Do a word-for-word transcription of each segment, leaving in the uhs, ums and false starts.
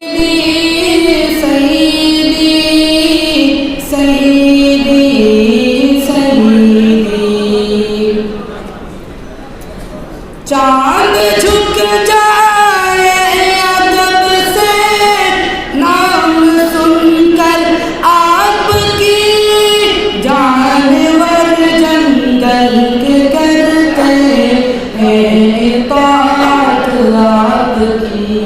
سیدی، سیدی، سیدی۔ چاند جھک جائے ادب سے نام سن کر آپ کی، جانور جنگل کے کرتے ہیں اطاعت آپ کی۔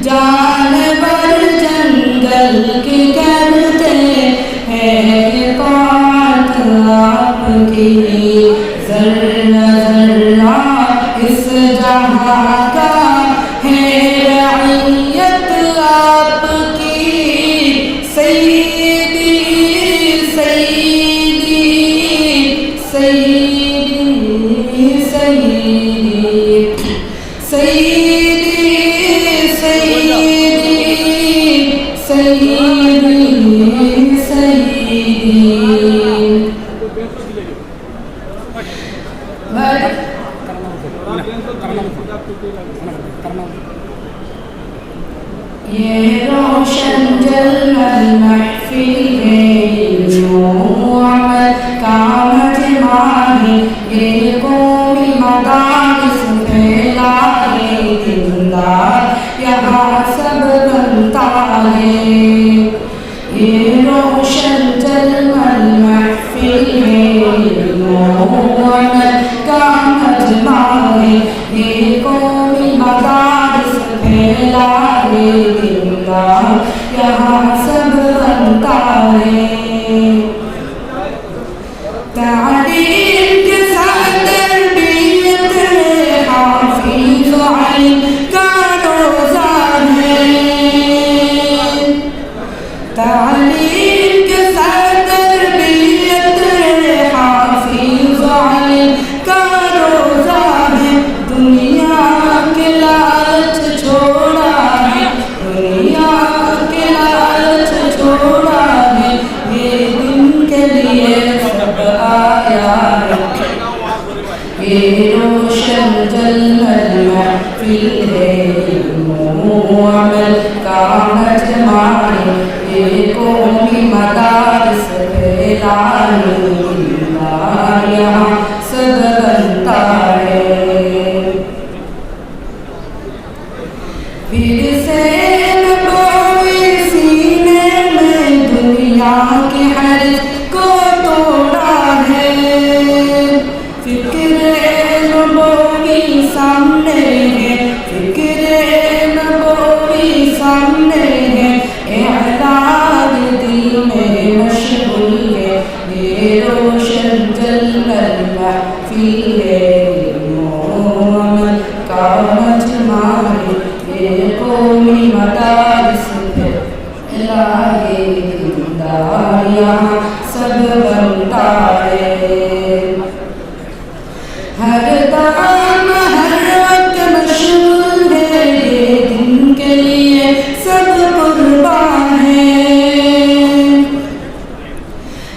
جانور جنگل کی کرتے ہیں اطاعت آپ کی، ذرہ ذرہ اس جہاں کا ہے رعیت آپ کی۔ سیدی، سیدی، سیدی، سیدی۔ سیدی، سیدی، سیدی، سیدی۔ یہ روشن جلمل محفل ہے، علم و عمل کا مجمع ہے، یہ قومی مدارس پھیلائے، دیندار یہاں سب بنتا ہے۔ یہ روشن جلمل محفل ہے، علم و عمل کا مجمع ہے، یہ قومی مدارس پھیلائے، دیندار یہاں سب بنتا ہے۔ تعلیم کے ساتھ تربیت ہے، حافظ علم کا روزہ ہے۔ تعلیم کے ساتھ تربیت ہے، حافظ علم کا روزہ ہے۔ دنیا کے لالچ چھوڑا ہے، دنیا کے لالچ چھوڑا ہے، یہ دین کے لیے سب آیا ہے۔ یہ روشن جلمل محفل ہے، علم و عمل کا مجمع ہے، یہ قومی مدارس پھیلائے، دیندار یہاں سب بنتا ہے۔ پھر سے نبوی سینے میں دنیا کی حرج کو توڑا ہے۔ فکر نبوی سامنے ہے، فکر نبوی سامنے ہے، اعلان دل میں مشغول ہے۔ یہ روشن جلمل محفل ہے، علم و عمل کا مجمع ہے، یہ قومی مدارس پھیلائے، دیندار یہاں سب بنتا ہے۔ ہر دم ہر وقت مشغول ہے، یہ دین کے لیے سب قربان ہے۔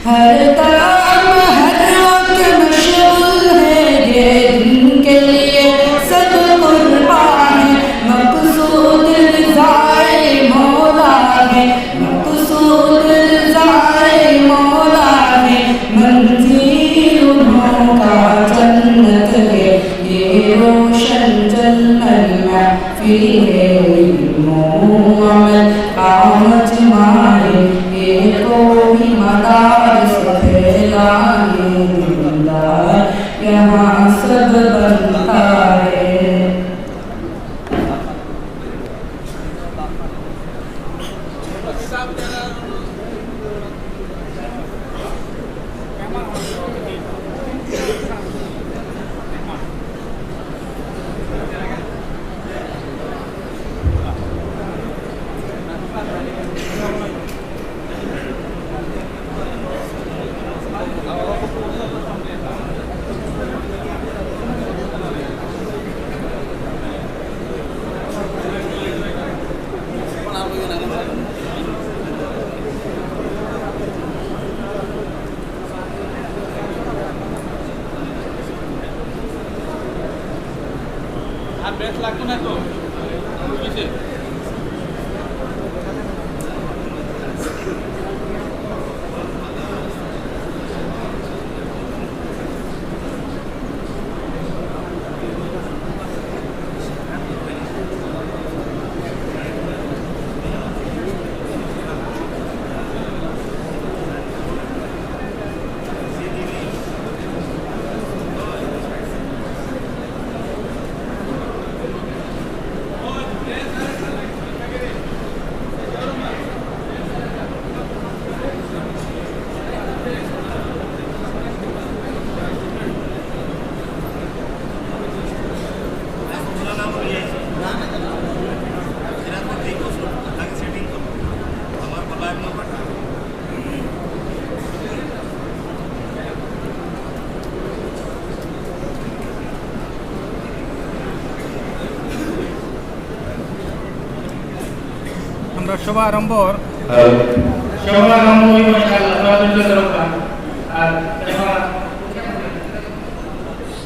ہر دم ہر وقت مشغول ہے، یہ دین کے لیے سب قربان ہے۔ مقصود رضائے مولا ہے، مقصود رضائے مولا ہے، منزل انہوں کا جنت ہے۔ یہ روشن جلمل محفل ہے، علم و عمل کا مجمع ہے، یہ قومی مدارس پھیلائے، دیندار یہاں سب بنتا ہے۔ আর বেশ লাগতো না তো? বুঝেছে? আমরা সভা আরম্ভর, সভা আরম্ভ হইব ইনশাআল্লাহ। আর এখন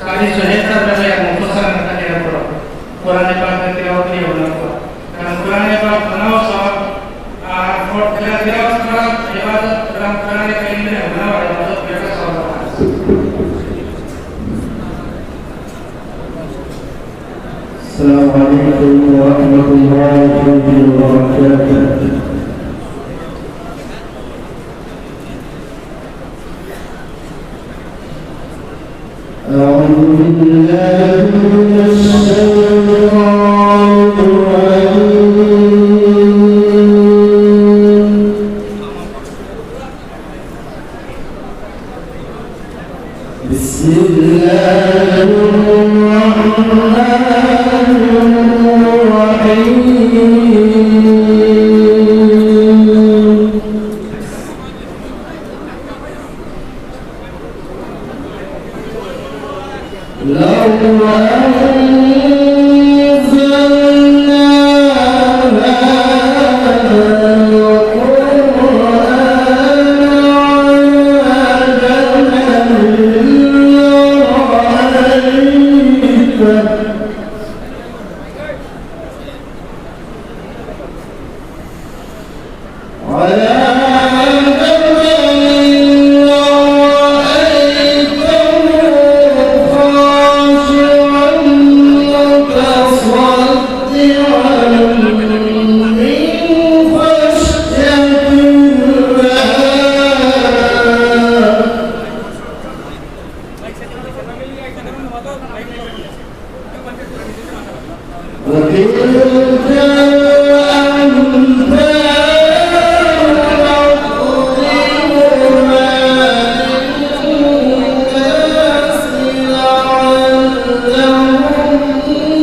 কারি সোহেল স্যার ভাই এক মুখতাসর একটা এর উপর কোরআনে পাক তিলাওয়াত নিয়ে ওনার উপর। কারণ কোরআনে পাক শোনাও সব, আর পড়-, তিলা-, তিলাওয়াত করা ইবাদত, কারণ কোরআনে কারিম নিয়ে ওনার ইবাদত বেটা সব আছে। السلام عليكم ورحمة الله وبركاته. أعوذ بالله من الشيطان الرجيم. بسم الله الرحمن الرحيم. لو أنزلنا هذا القرآن على جبل لرأيته على جبل لرأيته خاشعا متصدعا من خشية الله. وتلك الأمثال نضربها للناس لعلهم يتفكرون.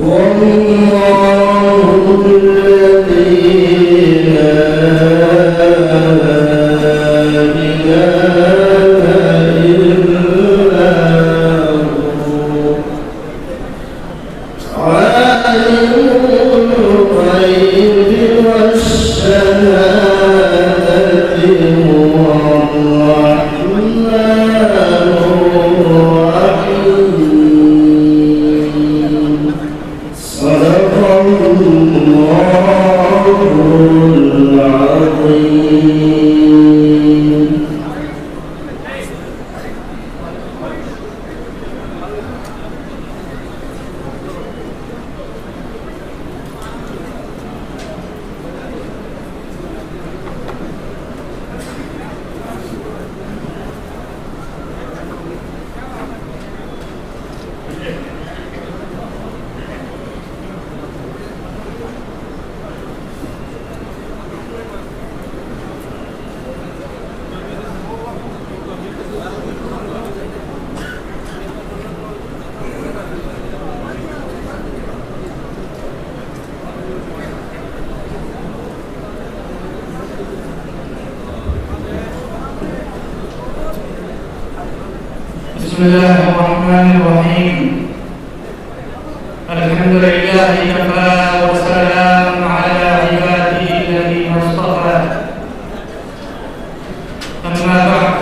والله الذي لا إله إلا هو عالم الغيب والشهادة هو الرحمن الرحيم. صدق الله العظيم. بسم الله الرحمن الرحيم. الحمد لله وكفى وسلام على عباده الذين اصطفى. أما بعد،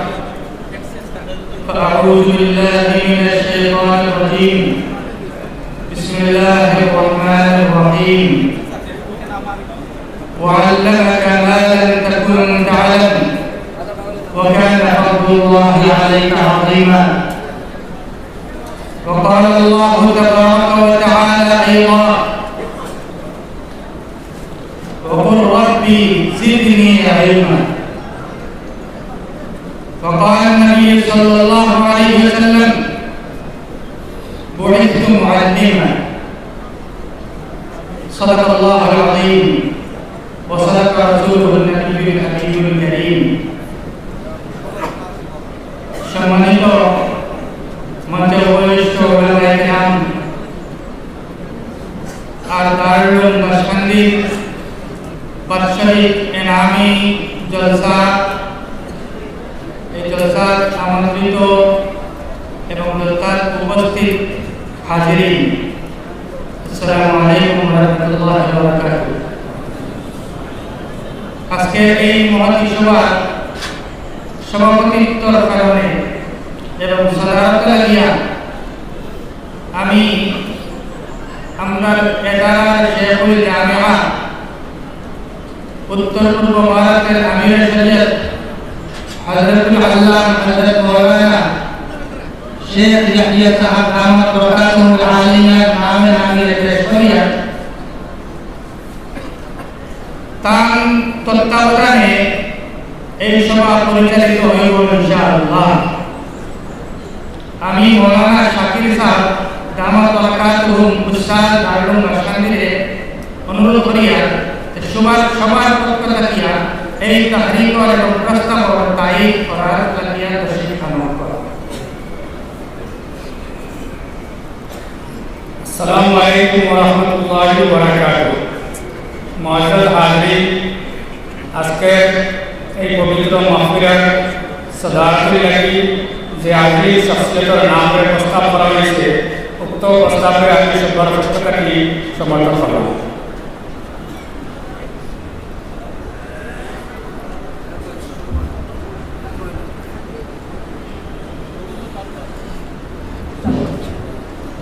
فأعوذ بالله من الشيطان الرجيم. بسم الله الرحمن الرحيم. وعلمك ما لم تكن تعلم، وكان فضل الله عليك عظيما. وقال الله تبارك وتعالى أيضا: وقل رب زدني علما. وقال النبي صلى الله عليه وسلم: بعثت معلما. صدق الله العظيم وصدق رسوله النبي الحبيب الكريم। সম্মানিত মঞ্চে উপবিষ্ট ওলামায়ে কেরাম, আর দারুল উলুম বাঁশকান্দির বাৎসরিক এনামি জলসা, এই জলসাত আমন্ত্রিত এবং জলসাত উপস্থিত হাজিরিন, আসসালামু আলাইকুম ওয়া রাহমাতুল্লাহি ওয়া বারাকাতুহু। আজকের এই মহতী সভার সভাপতিত্বর কারণে এবং সদারত লাগিয়া আমি আমরার এডারার শেখুল জামিয়া, উত্তর পূর্ব ভারতের আমির শরিয়ত হযরতুল আল্লামা হযরত মাওলানা শেখ ইয়াহইয়া সাহেব দামাত বারকাতুহুমুল আলিয়া নামে আমির পেশ করিয়া তান তত্ত্বাবধানে এই সভা পরিচালিত হইব ইনশাআল্লাহ। আমি মৌলানা শাকির সাহেব দামাত বারকাতুহুম উস্তাদ দারুল উলুম বাঁশকান্দিরে অনুরোধ করিয়া সভার, সভার পক্ষ থাকিয়া এই তাহরিকর এবং প্রস্তাবর তায়িদ করার লাগিয়া তশরিফ আনা করা। আসসালামু আলাইকুম ওয়া রাহমাতুল্লাহি ওয়া বারাকাতুহু। মুআজ্জাজ হাজিরিন, আজকে এই পবিত্র মাহফিলর সদারতর লাগি যে আজীজ শখসিয়তর নামরে প্রস্তাব করা হয়েছে, উক্ত প্রস্তাবরে আমি সবার পক্ষ থাকি সমর্থন করলাম।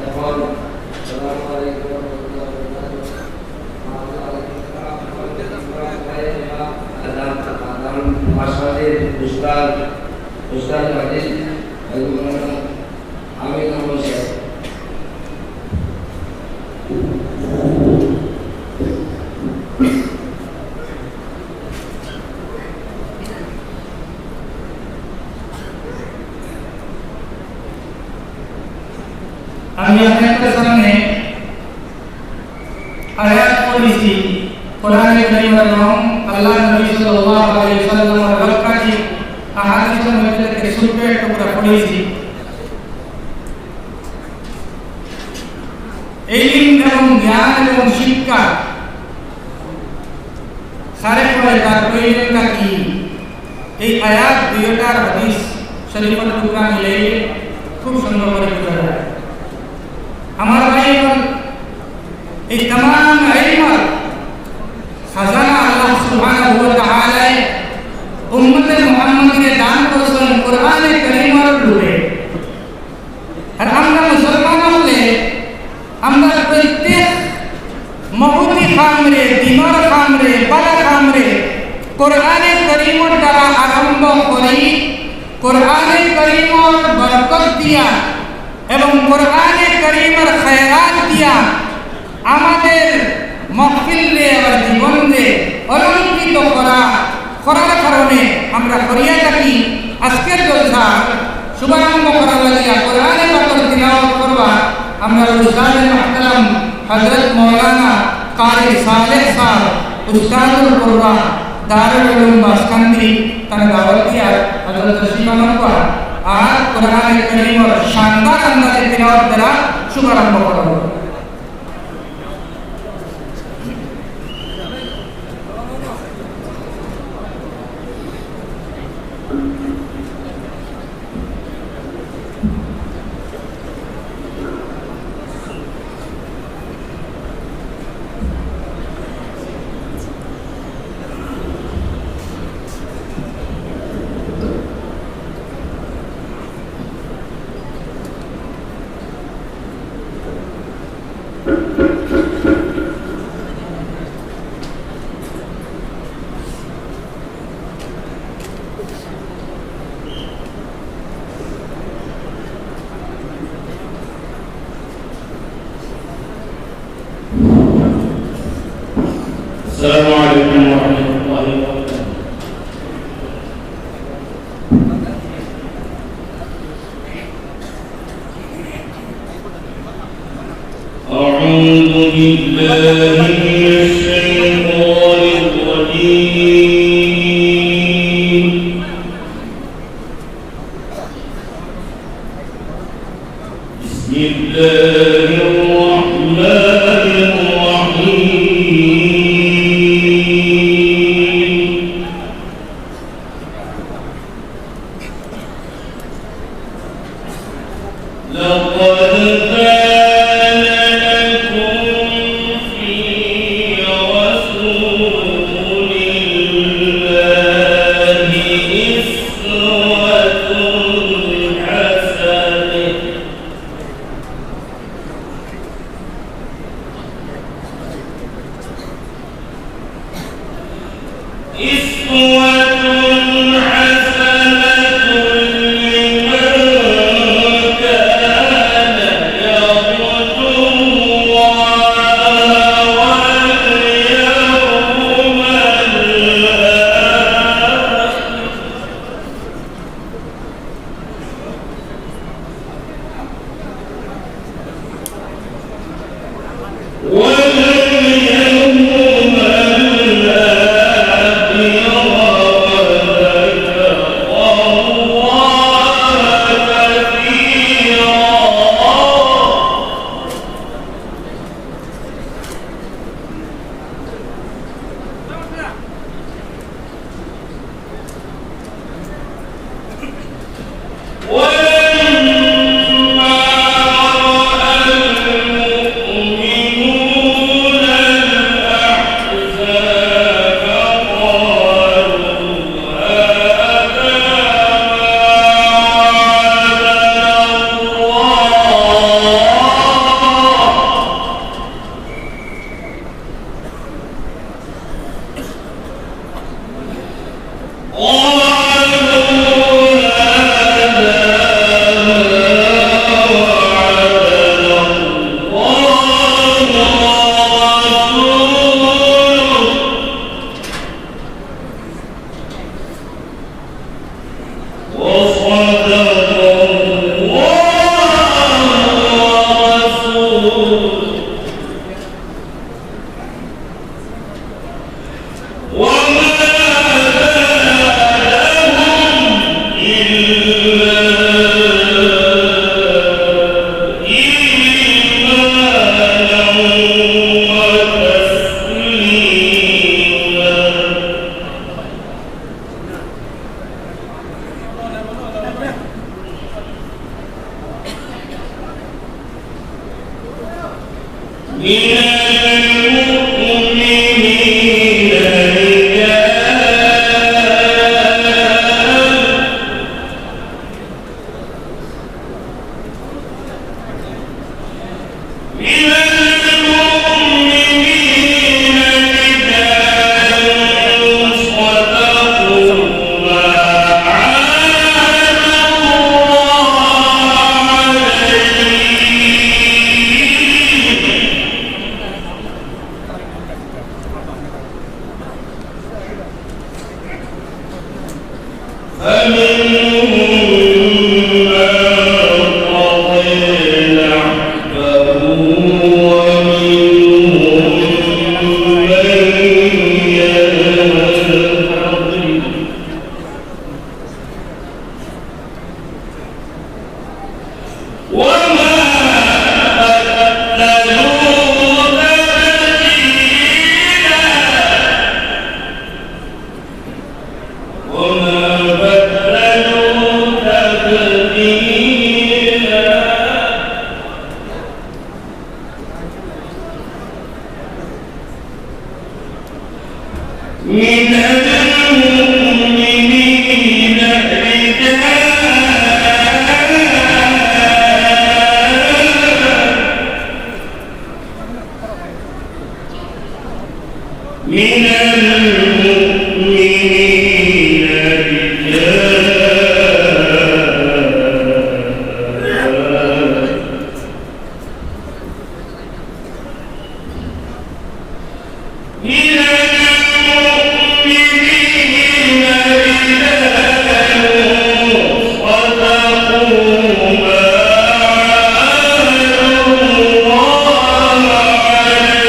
এখন আসসালামু আলাইকুম ওয়া রাহমাতুল্লাহি ওয়া বারাকাতুহু। আদাব, আদাব, মাশাআল্লাহ, উস্তাদ, উস্তাদ হাদিস, আমি নাম বলছি। আমি আপনাদের সামনে আয়াত পড়েছি কোরআনে কারীমর এবং আল্লাহর নবী সাল্লাল্লাহু আলাইহি ওয়াসাল্লামর লক্ষাধিক আহাদিসর মধ্যে থেকে ছোট্ট এক টুকরা পড়েছি। ইলম এবং জ্ঞান এবং শিক্ষা কারে পড়ে, তার প্রয়োজনটা কি? এই আয়াত দুইটার হাদিস শরীফর টুকরা মিলে খুব সুন্দর করে বুঝা যায়। আমার ভাই, এখন এই তামাম ইলমর খাজানা আল্লাহ সুবহানাহু ওয়া তাআলায় উম্মতে মুহাম্মদীরে দান করছেন কোরআনে কারীমর রূপে। আর আমরা মুসলমান হলে আমরা প্রত্যেক মহতি কামরে, দিনর কামরে, বালা কামরে কোরআনে কারীমর দ্বারা আরম্ভ করি। কোরআনে কারীমর বরকত দিয়া এবং কোরআনে কারীমর খায়রাত দিয়া আমাদের মহফিলরে, আমার জীবনরে অলঙ্কৃত করা, করার কারণে আমরা করিয়া থাকি। আজকের জলসা শুভারম্ভ করার লাগিয়া কোরআনে পাকর তিলাওয়াত করবা আমরা উস্তাদে মুহতারাম হযরত মাওলানা কারি সালেহ সাহেব, উস্তাদুল কুররা, দারুল উলুম বাঁশকান্দি, তানে দাওয়াত দিয়া হযরত তশরিফ আনবা। আর কোরআনে কারীমর শানদার আন্দাজে তিলাওয়াত দ্বারা শুভারম্ভ করবা। السلام عليكم ورحمة الله وبركاته. أعوذ بالله من الشيطان الرجيم. بسم الله الرحمن الرحيم. لقد كان لكم في رسول الله أسوة حسنة. أسوة حسنة لمن كان يرجو الله واليوم الآخر. ولما رأى المؤمنون الأحزاب قالوا هذا ما وعدنا الله وصدق الله ورسوله. وما زادهم إلا إيمانا وتسليما. من المؤمنين رجال من المؤمنين رجال صدقوا ما عاهدوا الله عليه. فمنهم من قضى نحبه ومنهم من ينتظر. وما بدلوا تبديلا. وما بدلوا تبديلا. من المؤمنين رجال من المؤمنين رجال من المؤمنين رجال صدقوا ما عاهدوا الله عليه.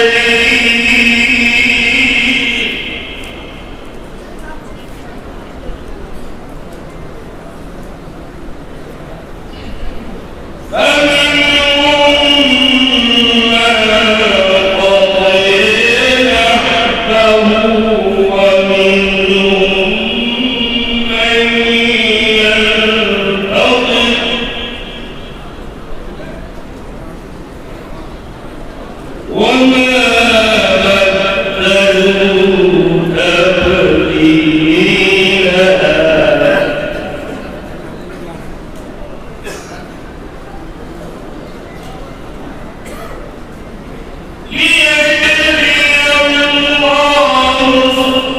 ومنهم من ينتظر وما بدلوا تبديلا. ليجزي الله الصادقين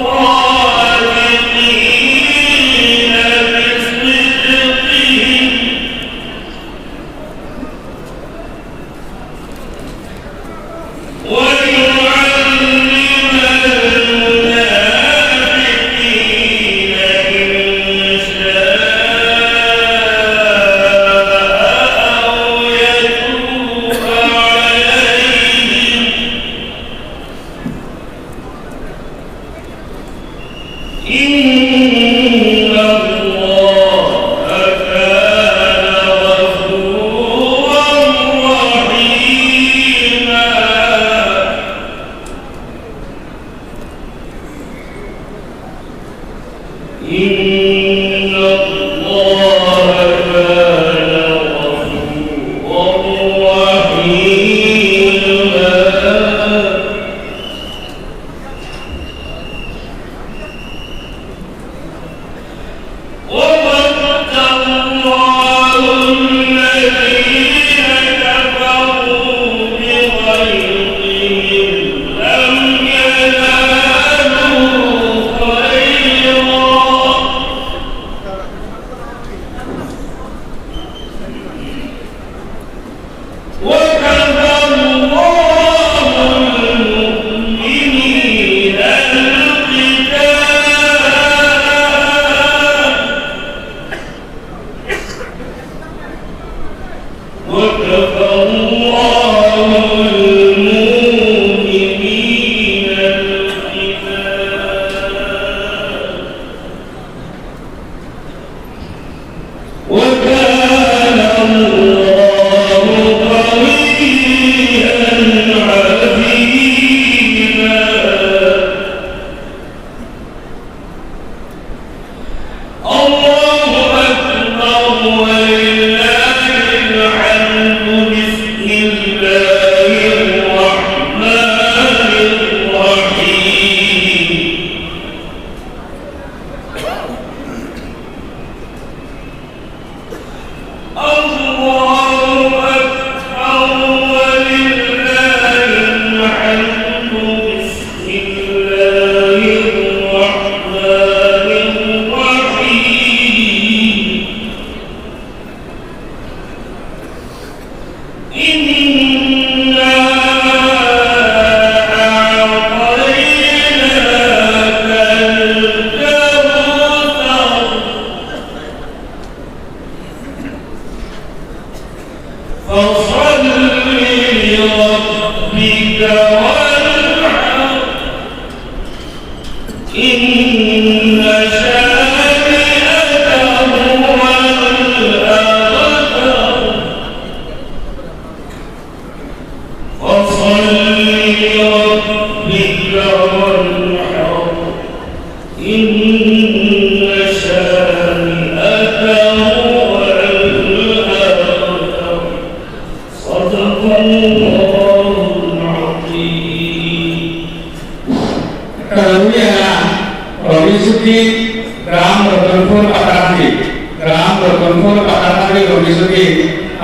بصدقهم ويعذب المنافقين إن شاء أو يتوب عليهم إن الله كان غفورا رحيما. إن الله كان غفورا رحيما. وَوَدَّ اللَّهُ الَّذِينَ كَفَرُوا بِغَيْظِهِمْ لَمْ يَنَالُوا خَيْرًا وَكَفَى اللَّهُ الْمُؤْمِنِينَ الْقِتَالَ وَكَفَى اللَّهُ الْمُؤْمِنِينَ الْقِتَالَ وَكَانَ اللَّهُ قَوِيًّا عَزِيزًا. الله أكبر ولله الحمد. بسم الله الرحمن الرحيم. الله أكبر ولله الحمد. بسم الله الرحمن الرحيم. إنا أعطيناك الكوثر. فصل لربك وانحر. إن شانئك هو الأبتر. فصل لربك وانحر. إن شانئك هو الأبتر. صدق الله العظيم. একটা জরুরি এলান, রবি সুখী, গ্রাম রতনপুর পাতাকান্দি, গ্রাম রতনপুর পাতাকান্দি রবি সুখী,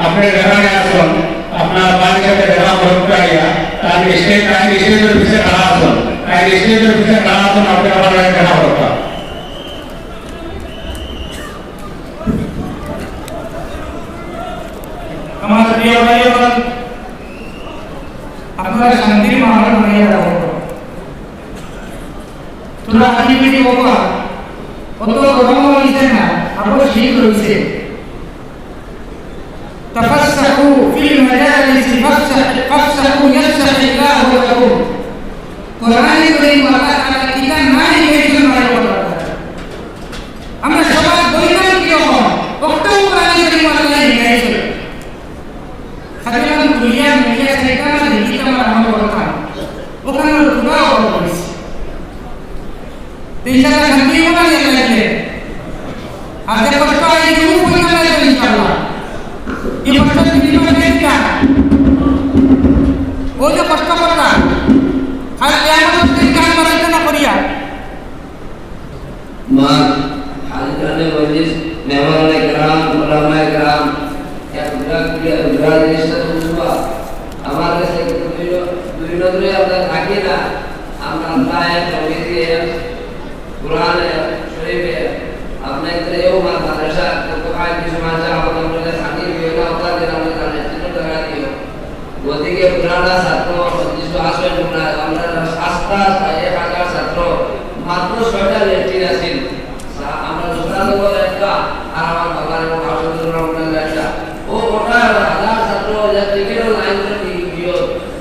আপনে যেখানো আছইন, আপনার ভাইর সাথে দেখা করতে আইয়া, তাইন স্টেজ, তাইন স্টেজর পিছে খাড়া আছইন, তাইন স্টেজর পিছে খাড়া আছইন, আপনে আমার লগে দেখা করতা। আমার প্রিয় ভাই ও বোন, আপনারা শান্তির মাহল বানাইয়া রাখো। তোমরা আজকে বেশি বাবা, অত গরম অইছে না, আরো শীত অইছে। تفسحوا في المجالس فافسح-، فافسحوا يفسح الله لكم। কোরআনে করিম আল্লাহ তাআলা কিতা না হিকাইছইন, আমরা সবাই বইমান কি অখন? অখান কোরআনে করিম আল্লাহ হিকাইছইন। খালি আমরা খুলিয়া মিলিয়া সেইটা আমরা দেখি, আমরা আমল করতাম। অখান আমরা পুরা অর্ডার করেছি। ইমান আল্লাহ দিলে। আর যে কষ্ট আইছে, ও কই না, ইনশাআল্লাহ। এই কষ্ট দিবি না, দিবি না। ও যে কষ্ট করলা, আর কিয়ামতের দিন কান বাড়াইতে না করিয়া। মা, হাজিরানে মজলিস, মেহমানানে কেরাম, ওলামায়ে কেরাম, এক বিরাট, বিরাট, বিরাট জিনিসটা তো বুঝবা। আমার কাছে কিন্তু দুই ন-, দুই নজরে আমরা থাকি না। আমরা আল্লাহ এক, নবী এক, কোরআন এক, শরীফ এক। আপনাদের এও মা-, মাদ্রাসা, তো কোথায় কিছু মাদ্রাসা আমাদের মধ্যে থাকি, বিভিন্ন অবদান দিলাম, জানে, তিনটা জায়গা দিও। গতিকে পুরানা ছাত্র, পঁচিশশো আসন, আমরা আস্তা এক হাজার ছাত্র, মাত্র ছয়টা লেট্রিন আছিল। সা-, আমরা দোকান বলে একটা, আর আমার বাবার এবং ভাষণ একটা। ও ওটা হাজার ছাত্র, যা টিকিটও লাইন করে দিয়ে দিও।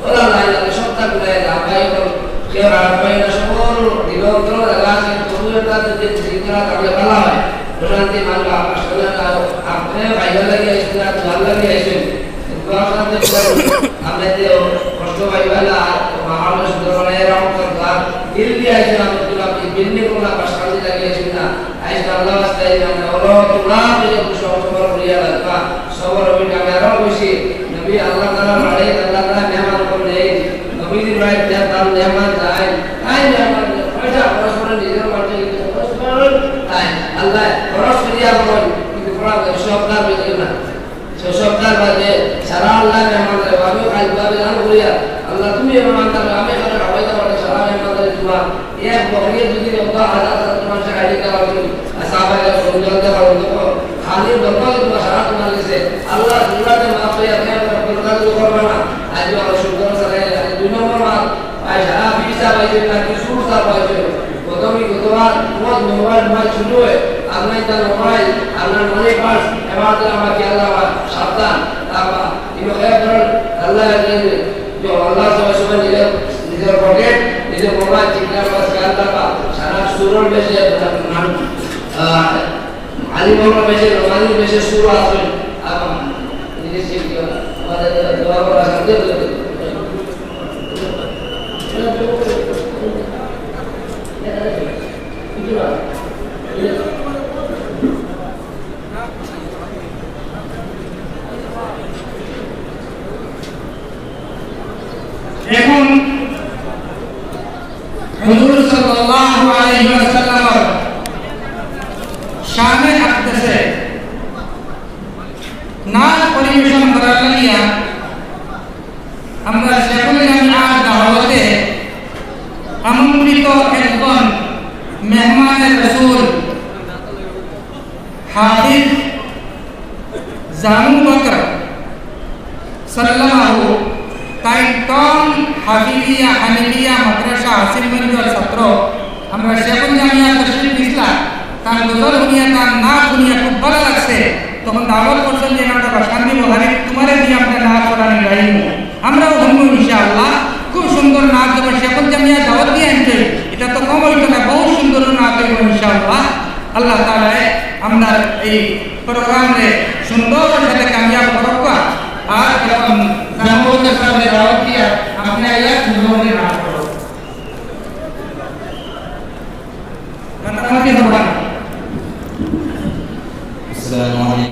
ওরা লাইন লাগে, সবটা ঘুরে যায়। আমরা এখন কেউ রাত পাই না, সবর দিগন্ত জায়গা আছে, তবু একটা যদি ঠিক করা থাকলে ভালো হয়। প্রশান্তি মানবে, আপনার সঙ্গে আপনি ভাইবার লাগিয়ে আসছেন, আর দোয়ার লাগিয়ে আসছেন। দোয়া করতে আমরা যে কষ্ট পাইবা না, আর মাহলে সুন্দর বানায় রাখো, দোয়া দিল দিয়ে আসেন, আমরা তো আপনি বিল্ডিং কোনো পাশাপাশি লাগিয়ে আসেন না। আইসা আল্লাহ আস্তে আইসা আমরা বলো, তোমরা যে সব সবার করিয়া লাগবা, সবার অভিযোগ আরো বেশি। নবী আল্লাহ তাআলা বাড়ি, আল্লাহ তাআলা মেহমান করে নেই। নবীজির বাড়িত যে তার মেহমান যায়, তাই মেহমান যায়। পয়সা খরচ করে নিজের বাড়িতে নিজে খরচ করেন, তাই আল্লাহ খরচ করিয়া বলেন, কিন্তু পড়া সব তার বেঁচে না। সে সপ্তাহ বাদে সারা আল্লাহ মেহমান রে, আমিও খাই পাবে জানো করিয়া, আল্লাহ তুমি মেহমান থাকো, আমি এখানে খাওয়াইতে পারি, সারা মেহমান রে তোমার। এক বকরিয়ে যদি অত হাজার হাজার তোমার সে খাইতে পারো তুমি, আর সাহাবায়ে কেরাম সন্ধ্যা হতে পারো তো, খালি বলবো যে তোমার সারা তোমার গেছে, আল্লাহ তোমরা যে মাফ হইয়া দেয়, আমরা পুরোটা যদি করবে না, আজ আমরা সুন্দর সারাই, আজ দুই নম্বর মাস, ভাই সারা বিশ চা পাইছে, নাকি সুর চা পাইছে, প্রথমে গতবার তোমার মোবাইল মোবাইল শুরু হয়, আপনার তার মোবাইল, আপনার মনি পার্স, এবার তো আমার খেয়াল রাখা, সাবধান, তারপর ইনো খেয়াল করেন, আল্লাহ একজন, যে আল্লাহ সবাই সবাই নিজের, নিজের পকেট, নিজের মোবাইল, ঠিক না, বাস খেয়াল রাখা, সারা সুরর বেশে, আহ, আলিম আমরা বেশে, রোমানির বেশে সুর আছে, আর জিনিস ঠিক না, আমাদের দোয়া করা সাথে এখন হুজুর সাল্লাল্লাহু আলাইহি ওয়াসাল্লামর শানে আকদাসে নাচ পরিবেশন করার লাগিয়া আমরা শেখুল জামিয়ার দাওয়াতে আমন্ত্রিত একজন মেহমানে রসুল হাফিজ জানু বকর সাল্লামাহু, তাইন টং হাফিজিয়া হানিফিয়া মাদ্রাসা হাসিমগঞ্জর ছাত্র, আমরা শেখুল জামিয়া তশরিফ দিছলা, তান গজল হুনিয়া, তান নাচ হুনিয়া খুব ভালা লাগছে। তখন দাওয়াত করছইন যে আমরা বাসান্দি বহারি তোমারে দিয়া আমরা নাচ করানি গাইমু। আমরাও হুনমু ইনশাআল্লাহ। খুব সুন্দর নাচ, যেমন শেখুল জামিয়া দাওয়াত দিয়া আনছে, ইটা তো কম অইতো না, বহুত সুন্দর নাচ অইবো ইনশাআল্লাহ। আল্লাহ তাআলায় আমরার এই প্রোগ্রামরে সুন্দর সাথে কামিয়াব করউক্কা। আর এখন জামালউদ্দিন সাহেবরে দাওয়াত দিয়া আপনি আইয়া সুন্দর করে নাচ করো। মাতামাতি হবা না। আসসালামু আলাইকুম।